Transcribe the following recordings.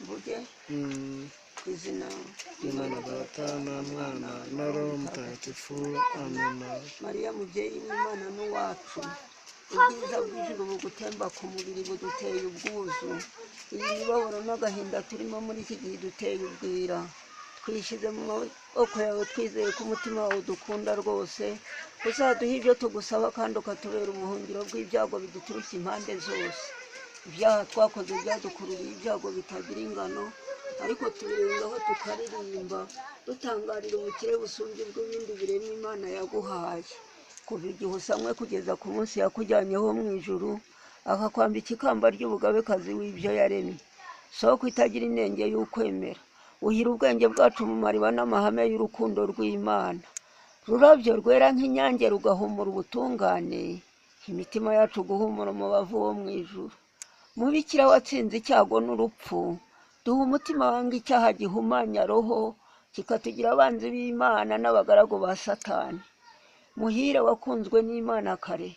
Mvuge ku izina Imana Data na Mwana na Roho Mutagatifu. Amena. Mariya mubyeyi w'Imana n'uwacu, ubwiza bw'ijuru bugutemba ku mubiri buduteye ubwuzu. Iyi mibabaro n'agahinda turimo muri iki gihe duteye ubwira. Twishyize mu maboko yawe, twizeye ko umutima wawe udukunda rwose, uzaduha ibyo tugusaba kandi ukatubera ubuhungiro bw'ibyago biduturutse impande zose. Ibyaha twakoze byadukururiye ibyago bitagira ingano, ariko tubirengaho tukaririmba dutangarira ubukire busumbye ubw'ibindi biremwa Imana yaguhaye. Kuva igihe usamwe kugeza ku munsi yakujyanyeho mu ijuru, akakwambika ikamba ry'ubugabekazi w'ibyo yaremye. Soko itagira inenge y'ukwemera, uhira ubwenge bwacu mu mariba n'amahame y'urukundo rw'Imana. Rurabyo rwera nk'inyange rugahumura ubutungane, imitima yacu guhumura umubavu wo mu ijuru. Mubikira watsinze icyago n'urupfu, duha umutima wanga icyaha gihumanya roho, kikatugira abanzi b'Imana n'abagaragu ba Satani. Muhire wakunzwe n'Imana kare,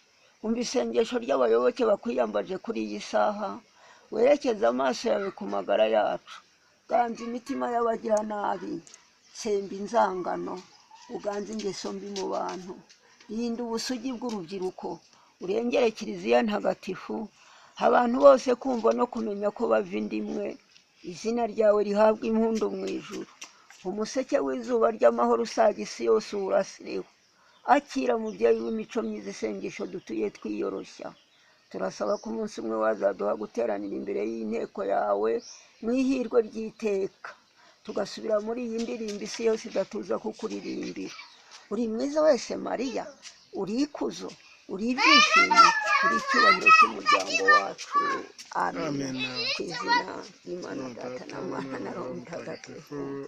umva isengesho ry'abayoboke bakwiyambaje kuri iyi saha, werekeze amaso yawe ku magara yacu. Ganza imitima y'abagiranabi, tsemba inzangano, uganze ingeso mbi mu bantu, rinda ubusugi bw'urubyiruko, urengere Kiliziya ntagatifu, abantu bose kumva no kumenya ko bava inda imwe, izina ryawe rihabwa impundu mu ijuru. Umuseke w'izuba ry'amahoro usaga isi yose uwurasireho. Akira mubyeyi w'imico myiza isengesho dutuye twiyoroshya. Turasaba ko umunsi umwe wazaduha guteranira imbere y'inteko yawe mu ihirwe ry'iteka, tugasubira muri iyi ndirimbo isi yose idatuza kukuririmbira. Uri mwiza wese Mariya, uri ikuzo, uri ibyishimo, uri icyubahiro cy'umuryango wacu. Amen. Amen. Ku izina ry'Imana Data na Mwana na Roho Mutagatifu.